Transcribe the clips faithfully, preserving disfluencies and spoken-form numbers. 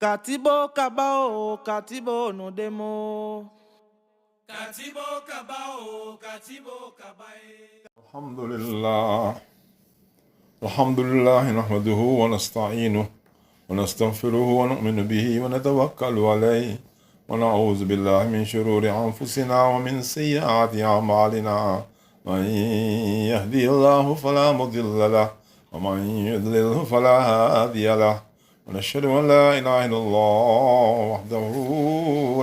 Katibo kaba o, katibo no demo. Katibo kaba o, katibo kaba e. الحمد لله. الحمد لله نحمده ونستعينه ونستغفره ونؤمن به ونتوكل عليه ونعوذ بالله من شرور أنفسنا ومن سيئات أعمالنا. من يهده الله فلا مضل له ومن يضلله فلا هادي له. ونشهد أن لا إله إلا الله وحده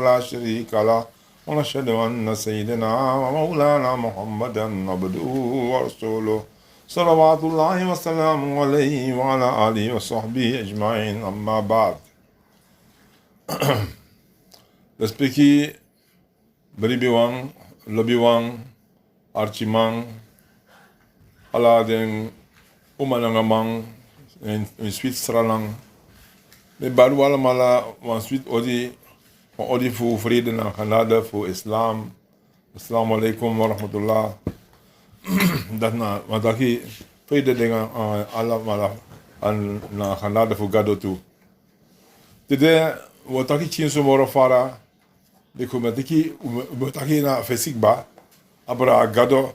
لا شريك له. ونشهد أن سيدنا ومولانا محمدا عبده ورسوله. صلوات الله وسلامه عليه وعلى آله وصحبه أجمعين. أما بعد. Respeki bribiwan, lobiwan, arkiman, ala den uma nanga man, en, en switi sranan. Mi bari un alamala wan switi odi, wan odi fu vrede nanga genade fu Islam. Assalamu alaikum wa rahmatullah. Dati na, wan taki vrede nanga, eh, alamala, nanga genade fu Gado tu. Tide, wi o taki pikinso moro fara, bika un ben taki, un ben taki na fesi kba, abra Gado,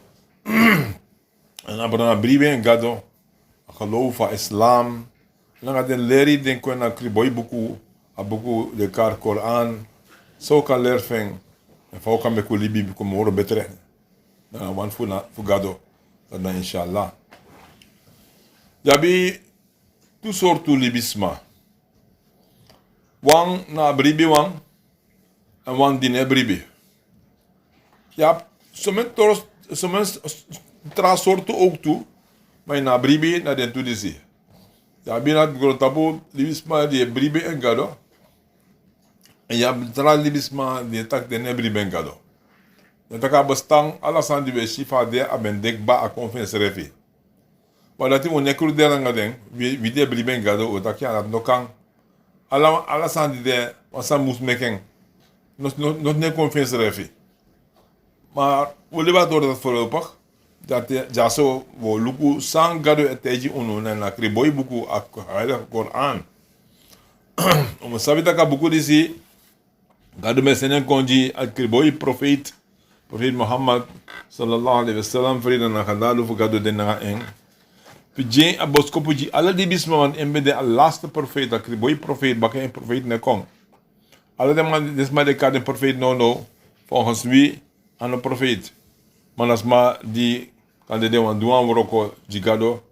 èn abra na bribi en Gado, a geloof fu Islam, nanga den leri di e kon na Kriboi buku, a buku di den e kari Koran, san un kan leri fu en, èn fa un kan meki un libi kon moro betre. Na wan fu na, fu Gado, dati na inshallah. Yu abi tu sortu libisma. Wan na a bribiwan, èn wan di no e bribi. Yu abi someni tro-, someni s-, s-, tra sortu owktu, ma ini a bribi na den tu disi. Yu abi na grontapu libisma di e bribi en Gado, èn yu abi tra libisma di e taki den no e bribi en Gado. Den taki a bestan, ala sani di wi e si fa a de, a ben de kba, a kon fu ensrefi. Ma dati wi no e kruderi nanga den, wi, wi di e bribi en Gado, wi o taki a dati no kan. Ala, ala sani di de, wan sani mus meki en. No, no, no, no e kon fu ensrefi. Ma wi o libi a tori dati voorlopig. Dati, dyaso wi o luku san Gado e taigi unu na, na Kriboi buku, a heilige Koran. Un mus sabi taki a buku disi, Gado ben seni en kon gi a Kriboi profeiti, profeiti Muhammad, sallallahu alaihi wasallam, vrede nanga genade fu Gado de nanga en. Fu gi en a boskopu gi ala libisma, want en ben de a laatste profeiti, a Kriboi profeiti, baka en profeiti no e kon. Ala den man, den sma di e kari den profeiti nownow, volgens wi, a no profeiti. Ma na sma di kande den wani du wan wroko gi Gado,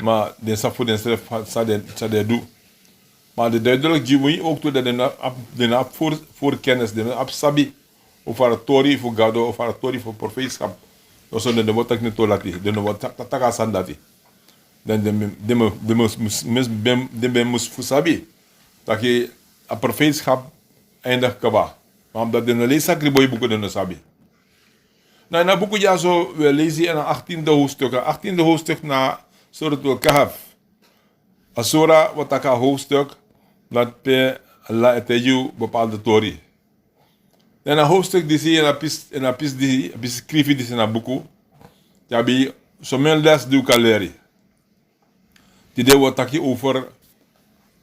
ma den sabi fu densrefi san den, san den e du. Ma a de duidelijk gi wi owktu dati den no abi, den no abi voorkennis, den no abi sabi over a tori fu Gado, over a tori fu profeitschap. Dus den no bo taki den tori dati, den no bo ta-, ta-, taki a sani dati. Dan den, den, den, den mus, mus, mus, ben, den ben mus fu sabi taki a profeitschap eindig kaba. Ma omdat den no leisi a Kriboi buku, den no sabi. Na ini a buku dyaso wi e leisi ini a achttiende hoofdstuk. A achttiende hoofdstuk na Suratul Kahf. A sura wi o taki a hoofdstuk, dati pe Allah e taigi yu bepaalde tori. Na ini a hoofdstuk disi, ini a pisi, ini a pisi disi, a pisi skrifi disi na buku, yu abi someni lesi di un kan leri. Tide wi o taki over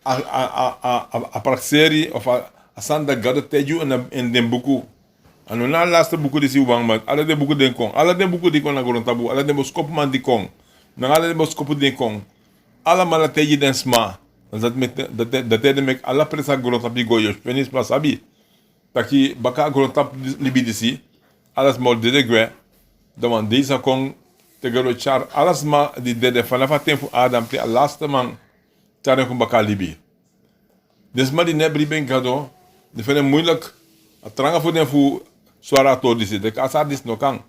a, a, a prakseri of a, a sani dati Gado taigi yu ini, ini den buku. A no na a laatste buku disi wi wani, ma ala den buku di e kon, ala den buku di e kon na grontapu, ala den boskopuman di e kon, nanga ala den boskopu di e kon, alamala taigi den sma. Dati meki, dati, dati ede meki ala presi a grontapu e go, yu o si, feni sma sabi taki baka a grontapu libi disi, ala sma o dede gwe. Dan wan dei sa kon, te Gado o tyari ala sma di dede fanafu a ten fu Adam te a laatste man, tyari en kon baka libi. Den sma di no e bribi en Gado, den feni en moeilijk, a tranga fu den fu swari a tori disi, den kan, a sani disi no kan.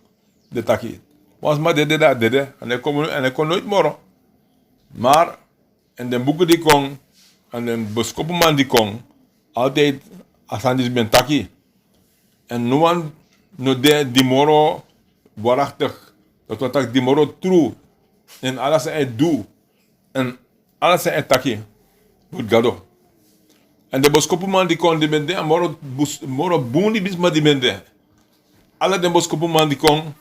Den taki, wan sma dede, dan a dede, a no e kon, a no e kon noiti moro. Maar, èn den buku di kon, èn den boskopuman di kon, altijd a sani disi ben taki. Èn no wan no de di moro waarachtig, dati wani taki di moro tru, èn ala san a e du, èn ala san a e taki, bun Gado. Èn den boskopuman di kon, di ben de a moro bus-, moro bun libisma di ben de. Ala den boskopuman di kon,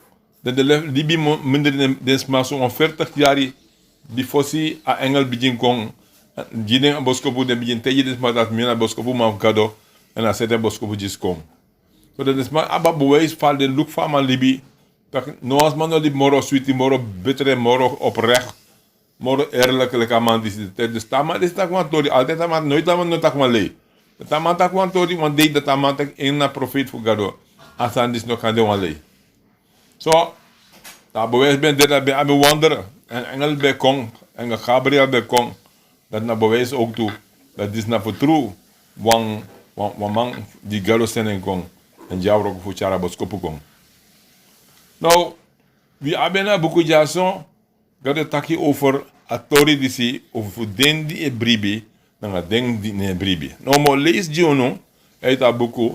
dan den libi mo-, mindri den, den sma so wan veertig yari, bifosi a engel bigin kon, Gi den a boskopu, den bigin taigi den sma dati mi na boskopu man fu Gado, èn a seti a boskopu disi kon. So den sma abi a bewijs fa den luku fa a man libi, taki no wan sma no libi moro switi, moro betre, moro oprecht, moro eerlijk leki a man disi. Dus te a man disi taki wan tori, altijd a man, noiti a man no taki wan lei. Te a man taki wan tori, wan dei dati a man taki en na profeet fu Gado, a sani disi no kan de wan lei. So, dan a bewijs ben de, dan ben abi wonder, èn engel ben kon, èn Gabriel ben kon. Dati na bewijs ook tu, dati disi na fu tru, wan, wan, wan man di Gado seni en kon, èn di a wroko fu tyari a boskopu kon. Now, wi abi na buku dyaso, Gado taki over a tori disi, over fu den di e bribi, nanga den di no e bribi. Now, mi o leisi gi unu, uit a buku,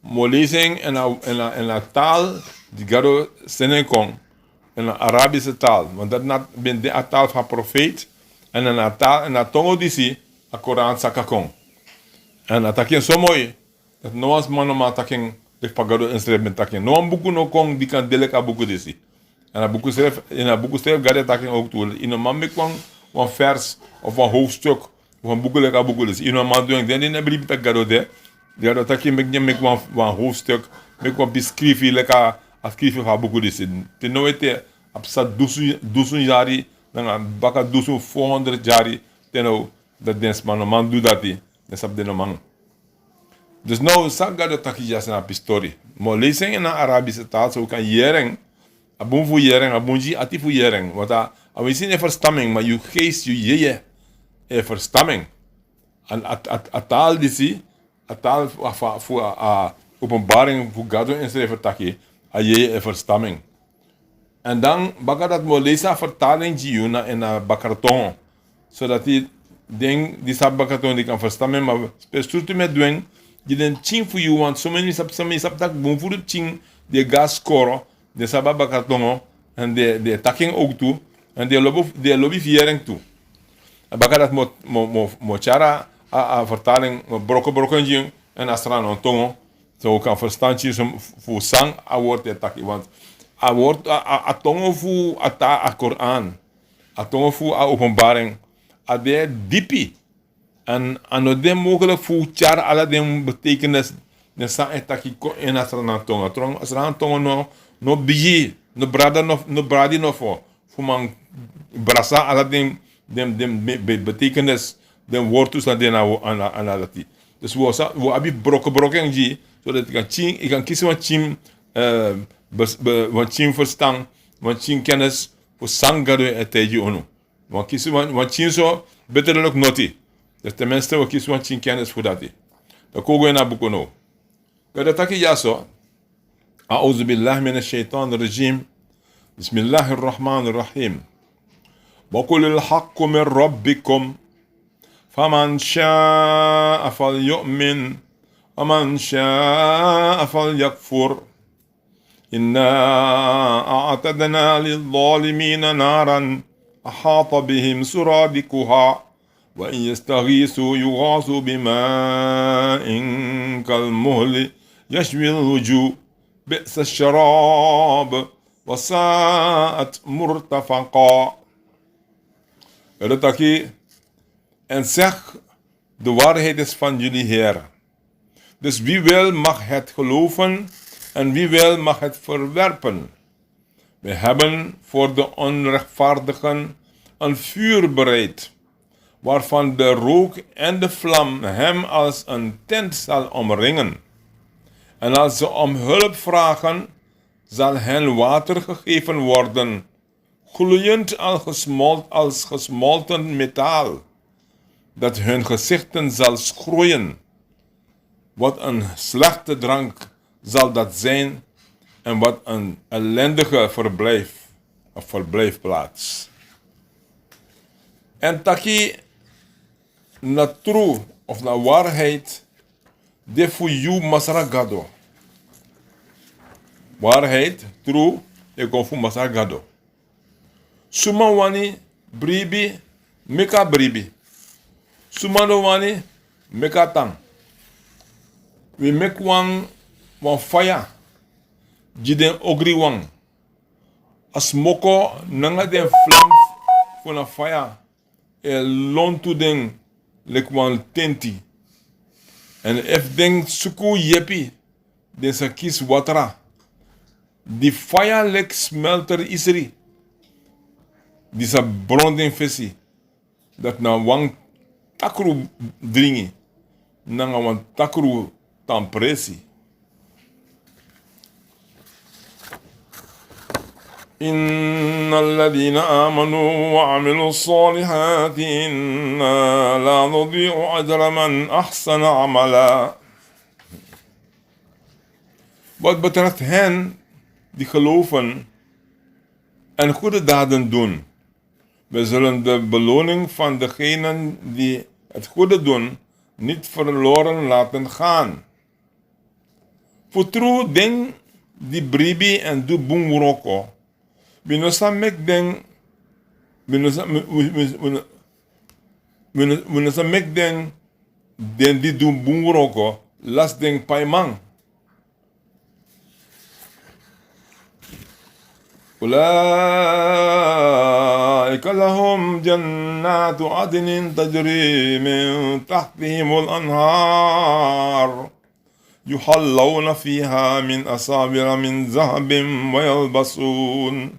mi o leisi en, èn a, èn a, èn a taal di Gado seni en kon, èn a Arabische taal, want dati na ben de a taal fu a profeet, èn a taal, èn a tongo disi, a Koran saka kon. Èn a taki en so moi, dati no wan sma no man taki en, leki fa Gado ensrefi ben taki en. No wan buku no kon di kan de leki a buku disi. Èn a buku srefi, èn a buku srefi Gado e taki en ook tu. Yu no man meki wan, wan vers, of wan hoofdstuk, wan buku leki a buku disi. Yu no man du en, den di no e bribi taki Gado de. Gado taki meki den meki wan, wan hoofdstuk, meki wan pisi skrifi leki a, a skrifi fu a buku disi. Te now ete, a pasa dusun, dusun yari, nanga baka dusun four hundred yari, te now, dati den sma no man du dati, den sabi den no man. Dus now, san Gado taki dyaso na a pisi tori. Mi o leisi en ini a Arabische taal, so wi kan yere en, a bun fu yere en, a bun gi yu ati fu yere en. Want a, a winsi yu no e ferstan en, ma yu geest, yu yeye, e ferstan en. Èn a, a, a taal disi, a taal fu, fu, fu a, a openbaring fu Gado ensrefi taki, a yeye e ferstan en. Èn dan, baka dati mi o leisi a vertaling gi yu na, ini a Bakartongo. Sodati den di sabi Bakartongo di kan ferstan en, ma spesrutu mi e du en, gi den pikin fu yu, want someni sabi, someni sabi taki bun furu pikin di e go na skoro, den sabi a Bakartongo, èn den, den e taki en ook tu, èn den lobi, den lobi fu yere en tu. Èn baka dati mi o, mi o, mi o, mi o tyari a, a vertaling, mi o broko broko en gi yu, èn a Sranan tongo, so wi kan ferstan pikinso fu san a woord e taki, want a woord, a, a, a tongo fu a ta, a Koran, a tongo fu a openbaring, a de dipi. Èn a no de mogelijk fu tyari ala den betekenis, den san e taki kon ini a Sranan tongo. A Sranan tongo no, no bigi, no brada no, no bradi no fu fu man brasa ala den, den, den be-, be-, betekenis, den wortu san de na, na, na dati. Dus wi o sa-, wi o abi broko broko en gi, so dati yu kan pikin, yu kan kisi wan pikin, eh, bes-, be-, wan pikin ferstan, wan pikin kennis, fu san Gado e taigi unu. Wan kisi wan, wan pikinso, beter leki noti. Dus ten minste wi o kisi wan pikin kennis fu dati. Dan kon wi go ini a buku now. Gado taki dyaso, أعوذ بالله من الشيطان الرجيم. بسم الله الرحمن الرحيم. وقل الحق من ربكم فمن شاء فليؤمن ومن شاء فليكفر. إنا أعتدنا للظالمين نارا أحاط بهم سرادقها وإن يستغيثوا يغاثوا بماء كالمهل يشوي الوجوه بئس الشراب وساءت مرتفقا. Gado taki, en zeg, de waarheid is van jullie Heer. Dus wie wil mag het geloven en wie wil mag het verwerpen. We hebben voor de onrechtvaardigen een vuur bereid, waarvan de rook en de vlam hem als een tent zal omringen. En als ze om hulp vragen, zal hen water gegeven worden, gloeiend al gesmolt-, als gesmolten metaal, dat hun gezichten zal schroeien. Wat een slechte drank zal dat zijn en wat een ellendige verblijf, of verblijfplaats. En taki na tru of na waarheid de fu yu Masra Gado. Waarheid, tru, e kon fu Masra Gado. Suma wani bribi, meki a bribi. Suma no wani, meki a tan. Wi meki wan, wan faya gi den ogriwan. A smoko nanga den flam fu na faya e lontu den leki wan tenti. Èn efu den suku yepi, den sa kisi watra. Di faya leki smelter isri, di sa bron den fesi. Dati na wan takru dringi nanga wan takru tan presi. إن الذين آمنوا وعملوا الصالحات إنا لا نضيع أجر من أحسن عملا. Wat betreft hen die geloven en goede daden doen, wij zullen de beloning van degenen die het goede doen niet verloren laten gaan. Fu tru den di bribi èn du bun wroko, wi no sa meki den, wi no sa, wi, wi, wi, wi no, wi no sa meki den, den di du bun wroko, lasi den paiman. أولئك لهم جنات عدن تجري من تحتهم الأنهار يحلون فيها من أساور من ذهب ويلبسون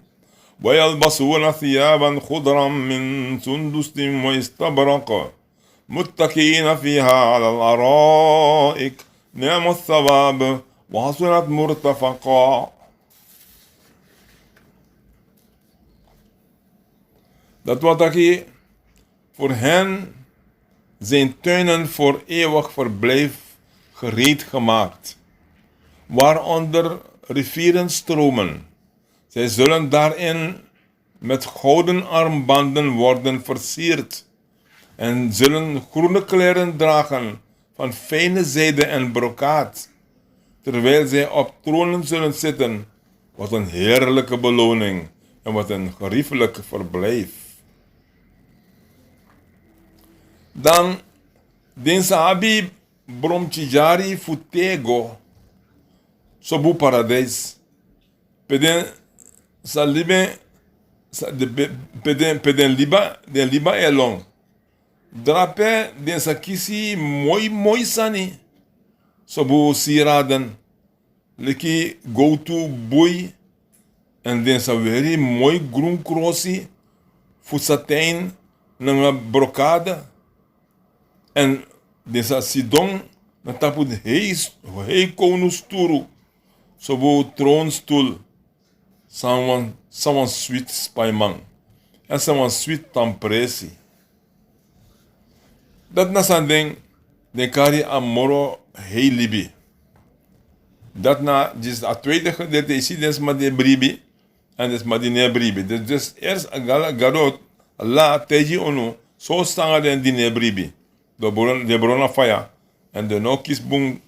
ويلبسون ثيابا خضرا من سندس وإستبرق متكئين فيها على الأرائك نعم الثواب وحسنت مرتفقا. Dat wil taki, voor hen zijn tuinen voor eeuwig verblijf gereed gemaakt, waaronder rivieren stromen. Zij zullen daarin met gouden armbanden worden versierd en zullen groene kleren dragen van fijne zijde en brokaat, terwijl zij op tronen zullen zitten. Wat een heerlijke beloning en wat een geriefelijk verblijf. Dan, den sa abi bromtijari fu tego, sobu paradijs. Pe den sa libi, sa, de, pe, pe den, pe den liba, den liba e lon. Drape den sa kisi moi, moi sani. Sobu siraden, leki gowtu bui, èn den sa weri moi grun krosi fu satijn nanga brokade. Èn den sa sidon na tapu hei, hei kownu sturu, sobu troonstoel, san wan, san wan switi spaiman, èn san wan switi tan presi. Dati na san den, den kari a moro hei libi. Dati na disi a tweede gedeelte, yu si den sma di e bribi, èn den sma di no e bribi. Dus, dus eerst a Gado, Gado la taigi unu, so san nanga den di no e bribi. Den bron, den bron na faya, èn den no kisi bun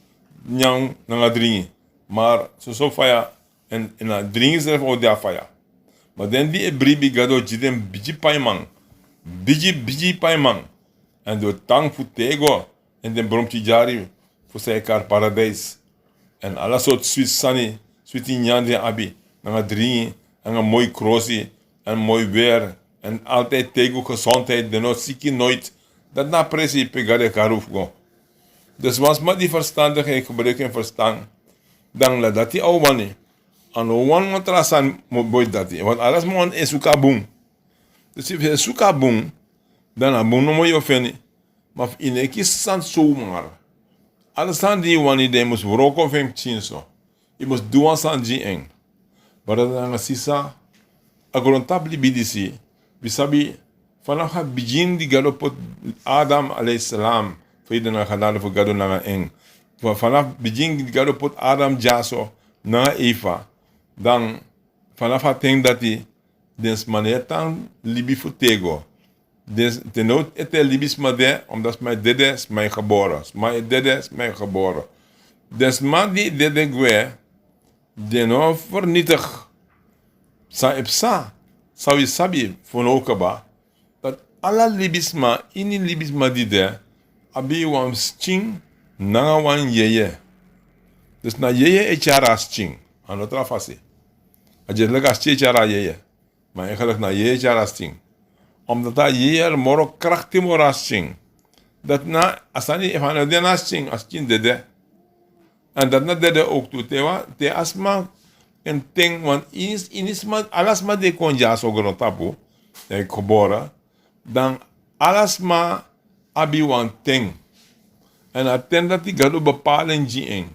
nyan nanga dringi. Maar soso faya, èn, èn a dringi srefi o de a faya. Maar den di e bribi, Gado gi den bigi paiman, bigi, bigi paiman. Èn den o tan fu tego, èn den bromtijari fu san e kari paradijs. Èn ala sortu switi sani, switi nyan den abi, nanga dringi, nanga moi krosi, èn moi weer, èn altijd tego, gezondheid, den no siki noiti. Dati na presi pe Gado e kari un fu go. Dus wan sma di verstandig en gebruik en verstan, dan na dati a o wani. A no wani wan tra sani boiti dati. Want ala sma wani e suku a bun. Dus efu yu e suku a bun, dan a bun nomo yu o feni. Ma fu yu no e kisi sani somar. Ala sani di yu wani, dan yu mus wroko fu en pikinso. Yu mus du wan sani gi en. Brada nanga sisa, a grontapu libi disi, wi sabi, vanaf a bigin di Gado poti Adam alayhi salam, vrede nanga genade fu Gado nanga en. Fa-, vanaf bigin di Gado poti Adam dyaso nanga Eva, dan vanaf a ten dati, den sma no e tan libi fu tego. Den, te no ete libisma de, omdat sma e dede, sma e gebore. Sma e dede, sma e gebore. Den sma di dede gwe, den no vernietig. San e psa, san wi sabi fu now kaba, dati ala libisma, ini libisma di de, abi wan skin nanga wan yeye. Dus na yeye e tyari a skin, a no tra fasi. A dye leki a skin e tyari a yeye. Ma eigenlijk na yeye e tyari a skin. Omdat a yeye moro krakti moro a skin. Dati na a sani, efu a no de na a skin, a skin dede. Èn dati na dede owktu te wan, te a sma en ten, want ini, ini sma, ala sma di e kon dyaso grontapu, e gebore, dan ala sma abi wan ten. Èn a ten dati Gado bepaal en gi en.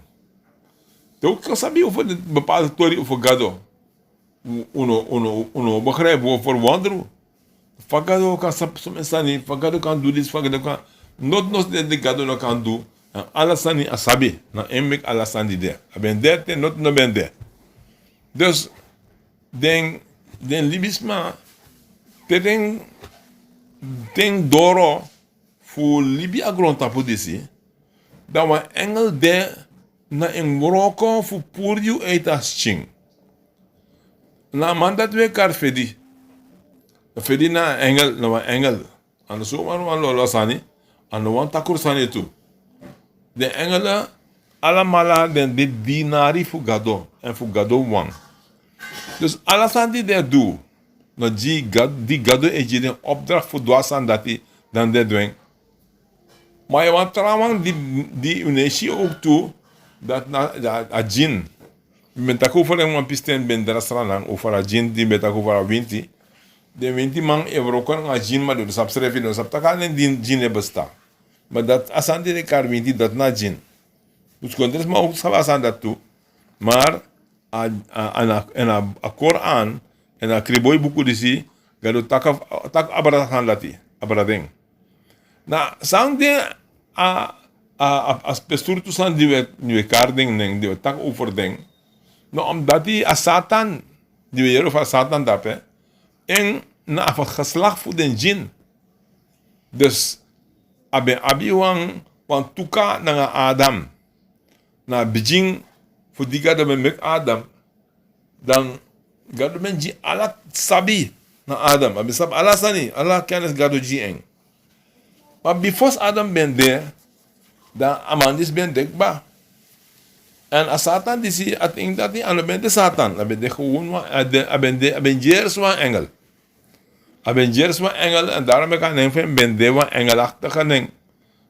Te un kan sabi over den bepaalde tori over Gado. Un, un no, un no, un no begrijp, un o verwonder. Fa Gado kan sabi somen sani, fa Gado kan du disi, fa Gado kan. Noti no sani di Gado no kan du. Èn ala sani a sabi, na en meki ala sani di de. A ben de te noti no ben de. Dus, den, den libisma, te den, den doro fu libi a grontapu disi, dan wan engel de na en wroko fu puru yu uit a skin. Na a man dati wi e kari Fedi. Fedi na engel, na wan engel. A no so wan, wan lolo sani, a no wan takru sani tu. Den engel, alamala den de dinari fu Gado, èn fu Gado wan. Dus ala sani di den e du, na gi Gad-, di Gado e gi den opdracht fu du a sani dati, dan den e du en. Ma yu wan trawan di, di un e si owktu, dati na, a, a gin. Mi ben taki over en wan pisten ben dra Sranan, over a gin di mi ben taki over a winti. Den wintiman e wroko nanga gin, ma den no sabi srefi, den no sabi taki a nen di gin e bestaan. Ma dati a sani di den e kari winti, dati na gin. Dus kon den sma owktu sabi a sani dati tu. Maar a, a, a, na, en a, a Koran, en a kriboi buku disi, Gado taki, taki abra a sani dati, abra den. Na san de a, a, a, a spesrutu sani di wi e, di wi e kari den nen, di wi e taki over den. No, omdat a Satan, di wi e yere over a Satan dape, en na a geslacht fu den gin. Dus, a ben abi wan, wan tuka nanga Adam. Na a bigin fu di Gado ben meki Adam, dan Gado ben gi ala sabi na Adam. A ben sabi ala sani, ala kennis Gado gi en. Ma bifo Adam ben de, dan a man disi ben de kba. Èn a Satan disi, a ting dati, a no ben de Satan, a ben de gewoon wan, a de, a ben de, a ben dyaso wan engel. A ben dyaso wan engel, èn daarom meki a nen fu en ben de wan engelachtige nen.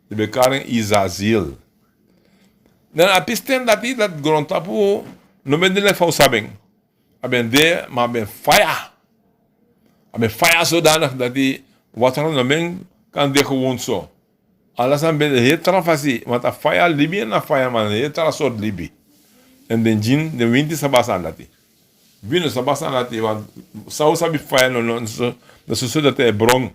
Den ben kari en Izaziel. Dan a pisten dati, dati grontapu no ben de leki fa un sabi en. A ben de, ma a ben faya. A ben faya zodanig dati watra no ben kan de gewoon so. Ala sani ben de heri tra fasi, want a faya libi en a faya man, heri tra sortu libi. Èn den gin, den winti sabi a sani dati. Wi no sabi a sani dati, want san un sabi faya no, no, so, no so, so dati e bron.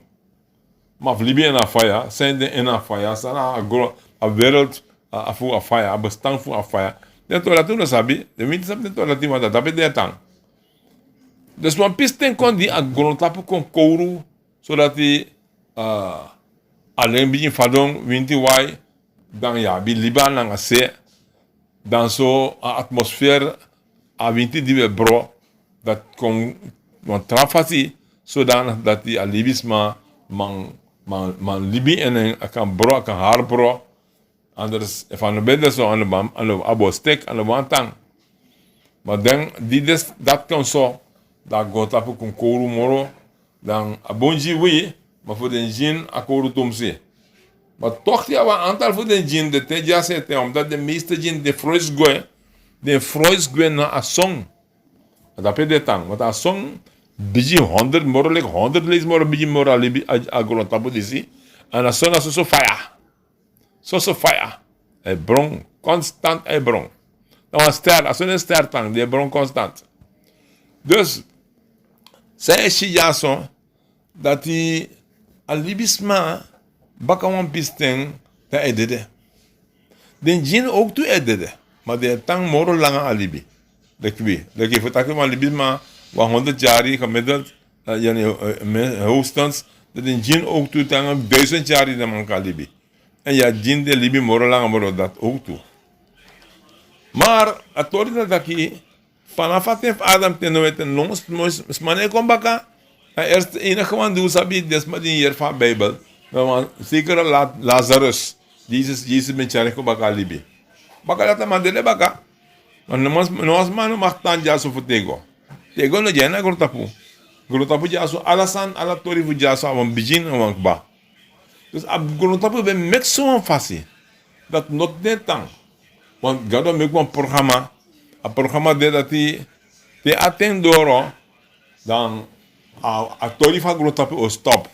Ma fu libi en a faya, san de en a faya, san na a gro-, a wereld, a, a fu a faya, a bestaan fu a faya. Den tori dati un no sabi, den winti sabi den tori dati, want dati ape den e tan. Dus wan pisten kon di a grontapu kon kowru, sodati, ah, a len bigin fadon, winti wai, dan yu abi liba nanga se, dan so a atmosfeer, a winti di wi e bro, dati kon wan tra fasi, zodanig dati a libisma man, man, man libi en, en a kan bro, a kan hari bro, Anders, efu a no ben de so, a no ben, a no abi wan stek, a no ben wani tan. Ma den di de dati kon so, dan a grontapu kon kowru moro, dan a bun gi wi, ma fu den gin a kowru tumsi. Ma toch ya wan aantal fu den gin, den te dyaso ete, omdat den meeste gin, den frois gwe, den frois gwe na a son. A dape den tan, want a son bigi honderd, moro leki honderd leisi moro bigi moro a libi a, a grontapu disi, èn a son na soso faya. Soso faya. A e bron, constant a e bron. Na wan ster, a so den ster tan, den e bron constant. Dus, san yu e si dyaso, dati a libisma baka wan pisten, dan a e dede. Den gin owktu e dede, ma den e tan moro langa a libi. Leki wi, leki fu taki wan libisma, wan honderd yari gemiddeld, eh, yani, eh, me-, hoogstens, dan den gin owktu tan duizend yari den man kan libi. Èn ya gin de libi moro langa moro dati owktu. Maar, a tori dati taki, vanaf a ten fu Adam te now ete no, sma no e kon baka. A eerste enige wan di un sabi, den sma di yere fu a Bijbel, na wan zekere La-, Lazarus. Yesus, Yesus ben tyari kon baka a libi. Baka dati a man dede baka. Ma no wan sma, no wan sma no mag tan dyaso fu tego. Tego no de na grontapu. Grontapu dyaso, ala sani, ala tori fu dyaso, a wan bigin, a wan kba. Dus a grontapu ben meki so wan fasi dati no de tan. Want Gado meki wan programa. A programa de dati te a ten doro, dan a, a tori fu a grontapu o stop.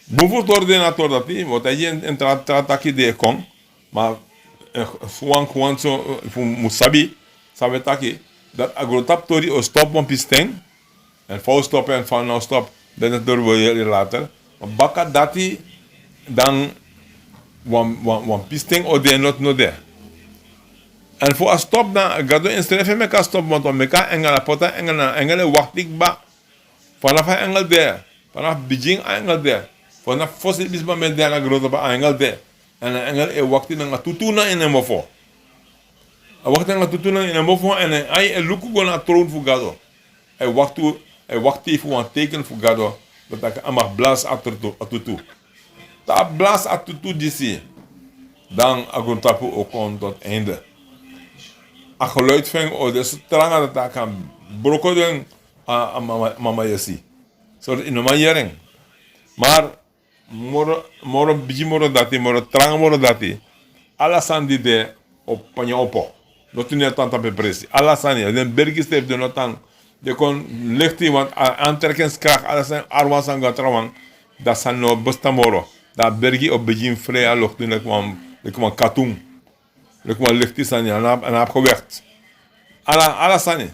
Bun fu tori de na tori dati, want a yu en tra tra taki de e kon. Ma, eh, fu wan, fu wan so, eh, fu mu sabi, sabi taki, dati a grontapu tori o stop wan pisten. En fa o stop en fa no stop, dan dati doro bo yere later. Ma baka dati, dan wan, wan, wan pisten o de, not no de. En fu a stop dan, Gado ensrefi meki a stop, want a meki a engel, a poti a engel, na a engel e wakti kba. Fanafu a engel de, fanafu bigin a engel de, fanafu fosi libisma ben de na grontapu a engel de. En a engel e wakti nanga tutu na ini en mofo. A wakti nanga tutu na ini en mofo, en a, a e luku go na a tron fu Gado. A e wakti, a e wakti fu wan teken fu Gado, dati a mag blasi a tutu, a tutu. Te a blasi a tutu disi, dan a grontapu o kon tot einde. A geluid fu en o de so tranga dati a kan broko den a, a mama, mama yesi. So dati yu no man yere en. Maar moro, moro bigi moro dati, moro tranga moro dati. Ala sani di de o panya opo. No tini a tan tapu en presi. Ala sani, den bergi srefi den no tan. Den kon licht, want a aantrekkingskracht, ala sani, arwan sani go na trawan. Dati sani no bestaan moro. Dan a bergi o bigin frei a lucht, leki wan, leki wan katun. Leki wan licht sani, a no abi, a no abi gewicht. Ala, ala sani.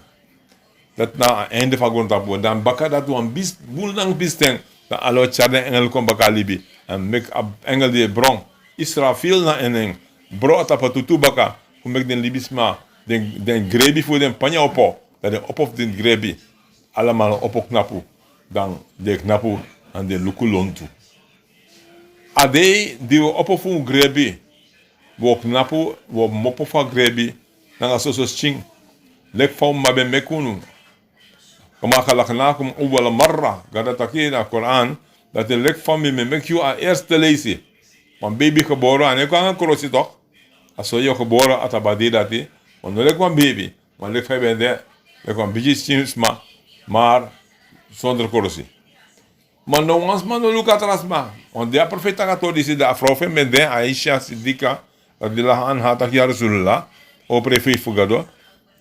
Dati na a einde fu a grontapu. Dan baka dati wan bis, bun nanga pisten. Dan ala o tyari den engel kon baka libi. En meki a engel di e bron. Israfil na en nen. Bron a tapu a tutu baka. Fu meki den libisma, den, den grebi fu den panya opo. Dan den opo fu den grebi. Alamala opo knapu. Dan den knapu, dan den luku lontu. A dei di wi opo fu un grebi, wi o knapu, wi o mopo fu a grebi, nanga soso skin. Leki fa un mama ben meki unu. Kama khalaqnakum awwala marra. Gado taki na Koran, dati leki fa mi ben meki yu a eerste leisi. Wan beibi gebore, a no e kon nanga krosi toch. A so yu o gebore a tapu a dei dati. Ma no leki wan beibi, ma leki fa yu ben de, leki wan bigi skin sma, maar zonder krosi. Ma no wan sma no luku a tra sma. Want di a profeet taki a tori disi, dan a frow fu en ben de, Aisha Siddiqa, radiyallahu anha, taki ya Rasulullah, o profeet fu Gado,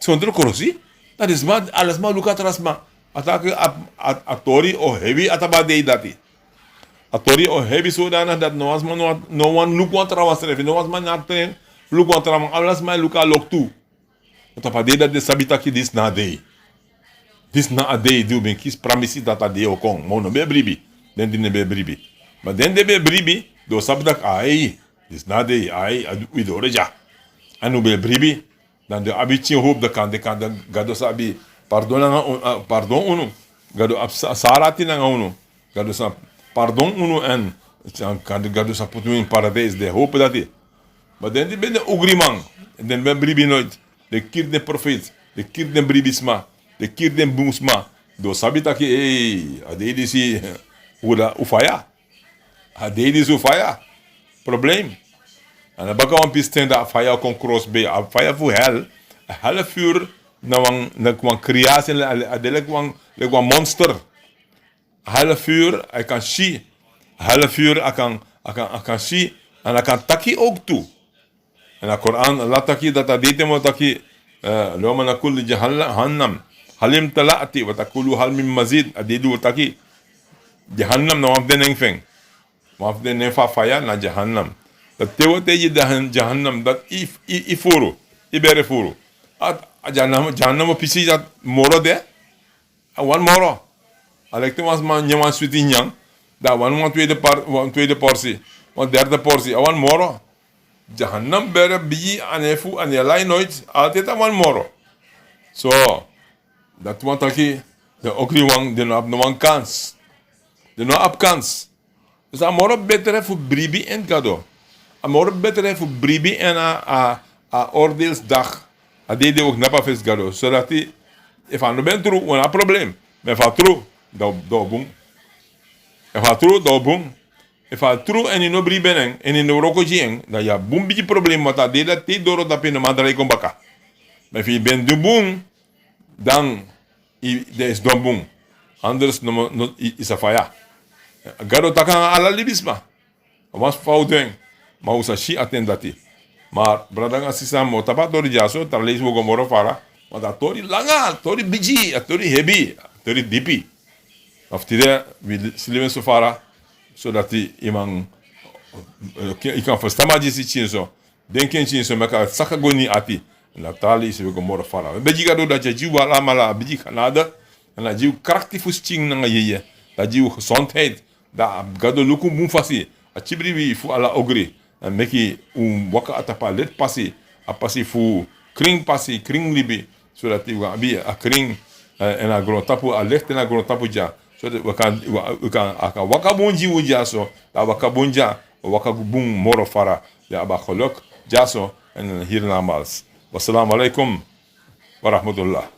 sondro krosi, dan den sma, ala sma luku a tra sma. A taki a, a, a tori o hebi a tapu a dei dati. A tori o hebi zodanig dati no wan sma no, no wani luku wan trawan srefi, no wan sma no abi tren luku wan trawan, ala sma e luku a loktu. Tapu a dei dati den sabi taki disi na a dei. Disi na a dei di un ben kisi pramisi dati a dei o kon. Ma un no ben e bribi. Den di no ben e bribi. Ma den di ben e bribi, den o sabi taki, ai, disi na a dei, ai, a, wi doro dya. Èn un ben e bribi, dan den abi pikin hopu, dan kan, den kan, dan Gado sa abi pardon nanga un, a, pardon unu. Gado abi sa, sa arati nanga unu. Gado sa pardon unu èn, kan, Gado sa poti unu ini paradijs, den hopu dati. Ma den di ben de ogriman, den ben bribi noiti, den kiri den profeet, den kiri den bribisma, den kiri den bun sma, den o sabi taki, ei, a dei disi, un de, un faya. A dei disi un faya. Probleem. Èn a baka wan pisten dan a faya kon krosbei, a faya fu hel, a hel furu na wan, na wan creatie, a, a de leki wan, leki wan monster. A hel furu, a kan si. A hel furu, a kan, a kan, a kan si. Èn a kan taki ook tu. Èn a Koran, Allah taki dati a dei ten wi o taki, eh, yawma naqulu li jahannam, hal imtala'ti, wa taqulu hal min mazid. A dei di wi o taki, Jahannam na wan fu den nen fu en. Wan fu den nen fu a faya na Jahannam. Dati te wi o taigi Jahan-, Jahannam dati i, i, i furu, i bere furu. A, a Jahannam, Jahannam o pisi dati moro de. A wani moro. A leki te wan sma nyan wan switi nyan, dan a wani wan tweede par-, wan tweede porsi, wan derde porsi, a wani moro. Jahannam bere bigi, a no e fu, a no e lai noiti, altijd a wani moro. So, dati wani taki, den ogriwan, den no abi no wan kans. Den no abi kans. Dus a moro betre fu bribi ini Gado. A moro betre fu bribi ini a, a, a oordeelsdag. A dei di wi o knapu na fesi Gado. Sodati, efu a no ben tru, wi no abi probleem. Ma efu a tru, dan, dan o bun. Efu a tru, dan o bun. Efu a tru èn yu no bribi ini en, èn yu no wroko gi en, dan yu abi bun bigi probleem, want a dei dati te yu doro tapu yu no man drai kon baka. Ma efu yu ben du bun, dan i, den sidon bun. Anders no, no, i, i sa faya. Gado taki nanga ala libisma. A wan sma fa un du en. Ma un sa si a ten dati. Ma brada nanga sisa, mi o tapu a tori dyaso, tra leisi un o go moro fara. Ma a tori langa, a tori bigi, a tori hebi, a tori dipi. Ma fu tide wi slibi en so fara, sodati yu man, yu kan ferstan mi disi pikinso. Denki en pikinso, meki a saka go ini yu ati. Èn a tra leisi wi go moro fara. Wi e begi Gado dati a gi un alamala a bigi genade. Èn a gi un krakti fu skin nanga yeye. Dati a gi un gezondheid. Dan a Gado luku bun fasi. A kibri wi fu ala ogri. Èn meki un waka a tapu a leti pasi. A pasi fu krin pasi, krin libi. Sodati wi abi a krin, eh, èn a grontapu, a leti èn a grontapu dya. Sodati wi kan, wi, wi kan, a kan waka bun gi un dyaso. Dan a waka bun dya, a waka bun moro fara. Dan a abi a geluk dyaso, èn hiernamaals. Wassalamu alaikum wa rahmatullah.